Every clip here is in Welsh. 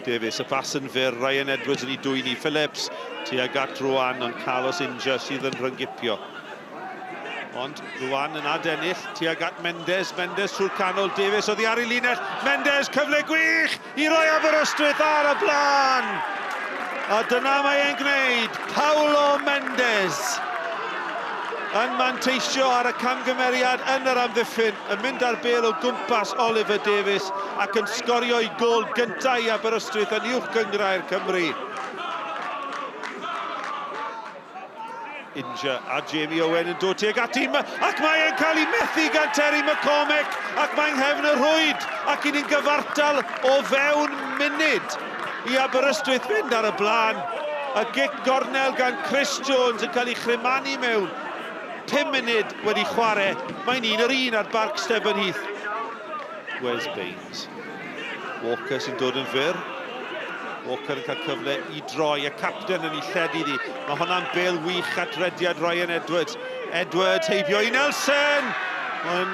Davies, y bas yn fyr, Ryan Edwards yn ei dwyn i Phillips, tuag at Rwan, ond Carlos Inja sydd yn rhyngipio. Ond Rwan yn adennill tuag at Mendes, Mendes trwy'r canol, Davies oddi ar ei linell, Mendes, cyfle gwych i roi Aberystwyth ar y blaen! A dyna mae e'n gwneud, Paulo Mendes yn manteisio ar y camgymeriad yn yr amddiffyn, yn mynd â'r bêl o gwmpas Oliver Davies ac yn sgorio ei gôl gyntaf i Aberystwyth yn Uwch Gynghrair Cymru. Inja a Jamie Owen yn dod tuag ati ac mae e'n cael ei methu gan Terry McCormick ac mae'n nghefn y rhwyd ac i ni'n gyfartal o fewn munud i Aberystwyth fynd ar y blaen. Y gic gornel gan Chris Jones yn cael ei chrymanu mewn 5 munud wedi chwarae. Mae'n un yr un ar Barc Stebonheath. Wes Baines. Walker sy'n dod yn fyr. Walker yn cael cyfle i droi, y capten yn ei lledu iddi. Mae hwnna'n bel wych at rediad Ryan Edwards. Edwards heibio i Nelson! Mae'n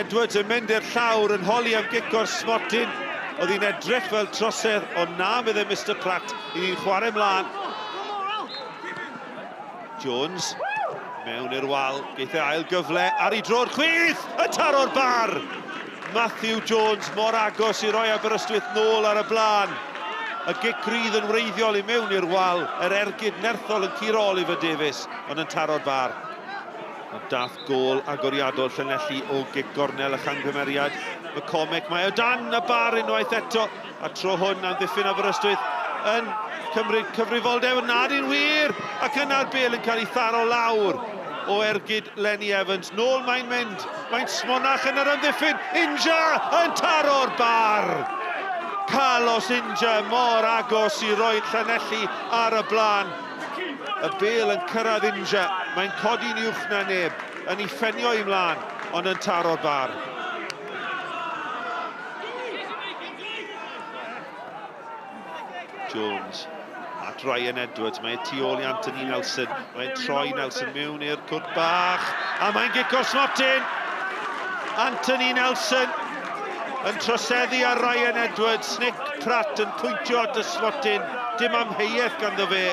Edwards yn mynd i'r llawr yn holi am gic o'r smotyn. Oedd hi'n edrych fel trosedd, ond na, meddai Mister Pratt, i ni'n chwarae mlaen. Jones, mewn i'r wal, geith e ail gyfle ar ei dro'r chwith, y taro'r bar! Matthew Jones mor agos i roi Aberystwyth nôl ar y blaen. Y gic rydd yn wreiddiol i mewn i'r wal, yr ergyd nerthol yn curo Oliver Davies, ond yn taro'r bar. Ond dath gôl agoriadol Llanelli o gic gornel a chamgymeriad McCormick. Mae o dan y bar unwaith eto, a tro hwn amddiffyn Aberystwyth yn cymryd cyfrifoldeb, nad yw'n wir, ac yna'r bêl yn cael ei tharo lawr o ergyd Lenny Evans. Nôl mae'n mynd, mae'n smonach yn yr amddiffyn, Inja yn taro'r bar! Carlos Inja mor agos i roi Llanelli ar y blaen. Y bêl yn cyrraedd Inja, mae'n codi'n uwch na neb, yn ei ffenio i mlaen, ond yn taro'r bar. Jones at Ryan Edwards. Mae e tu ôl i Anthony Nelson. Mae'n troi Nelson mewn i'r cwrt bach. A mae'n gic o'r smotyn. Anthony Nelson yn troseddu ar Ryan Edwards. Nick Pratt yn pwyntio at y smotyn. Dim amheuaeth ganddo fe.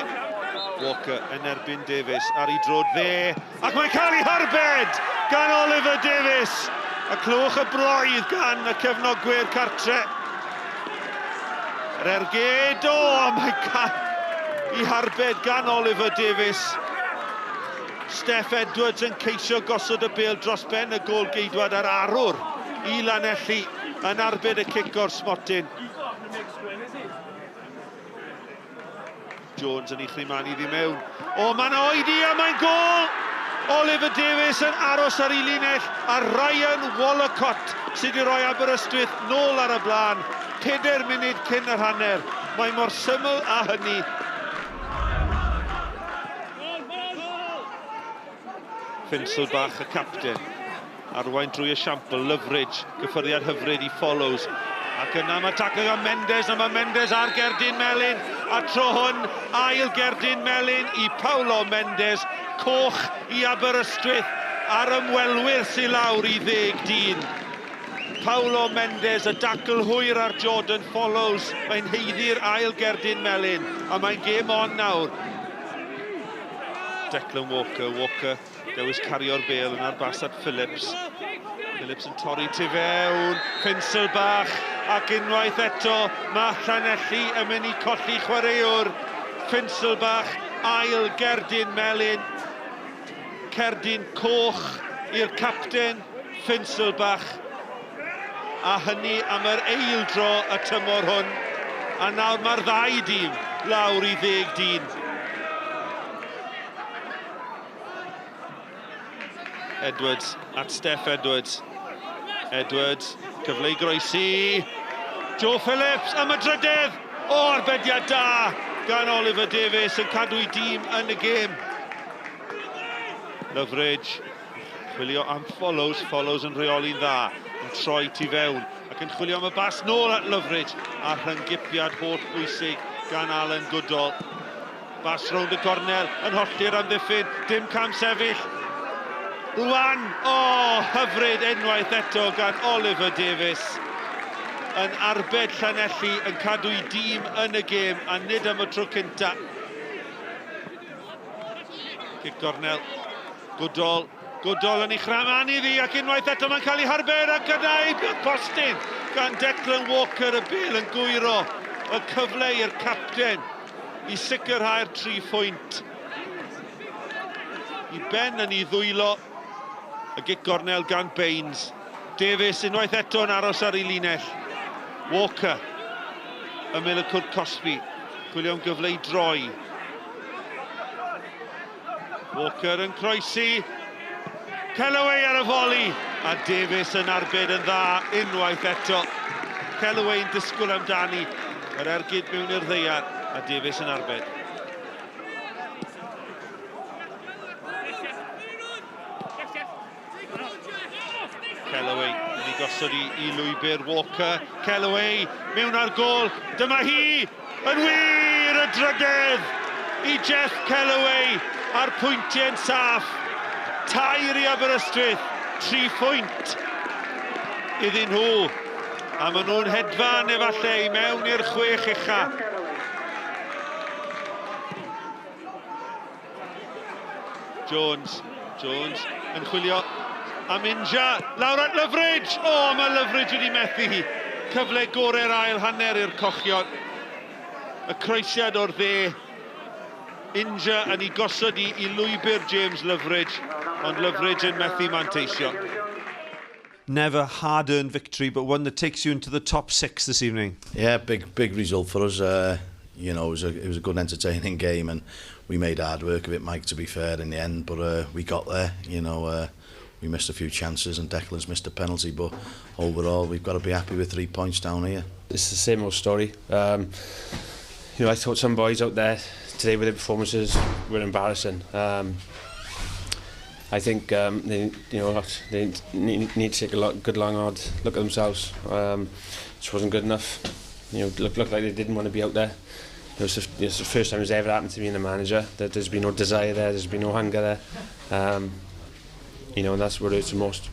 Walker yn erbyn Davies ar ei drod dde. Ac mae'n cael ei harbed gan Oliver Davies. A clywch y bloedd gan y cefnogwyr cartre. Yr ergyd, o, mae'n cael ei harbed gan Oliver Davies. Steff Edwards yn ceisio gosod y bêl dros ben y gôl geidwad a'r arwr i Lanelli yn arbed y cic o'r smotyn. Jones yn ei chrimanu iddi mewn. O, mae'n oedi a mae'n gôl! Oliver Davies yn aros ar ei linell a Ryan Wallacott sydd wedi rhoi Aberystwyth nôl ar y blaen. Pedair munud cyn yr hanner. Mae mor syml â hynny. Finselbach y capten. Arwain drwy esiampl, Loveridge, gyffyrddiad hyfryd i Follows. Ac yna mae tacl gan Mendes, a mae Mendes ar gerdyn melyn, a tro hwn, ail gerdyn melyn i Paulo Mendes, coch i Aberystwyth, a'r ymwelwyr sy'n lawr i ddeg dyn. Paulo Mendes, y dacl hwyr ar Jordan Follows, mae'n haeddu'r ail gerdyn melyn, a mae'n gêm on nawr. Declan Walker, Walker Dewis cario'r bêl yna'r bas at Phillips. Phillips yn torri tu fewn, Finselbach, ac unwaith eto mae Llanelli yn mynd i colli chwaraewr. Finselbach, ail gerdyn melyn, cerdyn coch i'r capten Finselbach, a hynny am yr eildro y tymor hwn. A nawr mae'r ddau dîm lawr i ddeg dyn. Edwards at Steff Edwards. Edwards, cyfle i groesi. Joe Phillips am y drydedd! O, arbediad da gan Oliver Davies yn cadw ei dîm yn y gêm. Loveridge, chwilio am Follows, Follows yn rheoli'n dda, yn troi tu fewn, ac yn chwilio am y bas nôl at Loveridge, a rhynggipiad holl bwysig gan Alan Goodall. Bas rownd y gornel, yn hollti'r amddiffyn, dim cam sefyll. Rwan, o, oh, hyfryd unwaith eto gan Oliver Davies. yn arbed Llanelli yn cadw'i dîm yn y gêm a nid am y tro cynta. Cic gornel. Goodall. Goodall yn ei chraman iddi ac unwaith eto mae'n cael ei harbed ac yna heibio'r postyn gan Declan Walker y bêl yn gwyro y cyfle i'r capten i sicrhau'r tri phwynt. I ben yn ei ddwylo y gic gornel gan Baines. Davies unwaith eto yn aros ar ei linell. Walker ymyl y cwrt cosbi. Chwilio am gyfle i droi. Walker yn croesi. Kellaway ar y foli. A Davies yn arbed yn dda unwaith eto. Kellaway yn disgwyl amdani. Yr ergyd mewn i'r ddeiar. A Davies yn arbed. Kellaway yn ei gosod i, i lwybr Walker. Kellaway mewn ar gôl. Dyma hi yn wir y drydedd i Jeff Kellaway a'r pwyntiau'n saff. Tair i Aberystwyth, tri phwynt iddyn nhw. A maen nhw'n hedfan efallai i mewn i'r chwech ucha. Jones, Jones yn chwilio am Inja, lawr at Loveridge! O, oh, mae Loveridge wedi methu hi. Cyfle gorau'r ail hanner i'r cochion. Y croesiad o'r dde. Inja yn ei gosod i, i lwybr James Loveridge, ond Loveridge yn methu manteisio. Never hard-earned victory, but one that takes you into the top six this evening. Yeah, big big result for us. You know, it was a it was a good, entertaining game, and we made hard work of it, Mike. To be fair, in the end, but we got there. You know, we missed a few chances, and Declan's missed a penalty, but overall, we've got to be happy with 3 points down here. It's the same old story. I thought some boys out there today with their performances were embarrassing. I think they, you know, they need to take a lot, good long hard look at themselves. Just wasn't good enough. Looked like they didn't want to be out there. It's the first time it's ever happened to me in a manager that there's been no desire there, there's been no hunger there. And that's what hurts the most.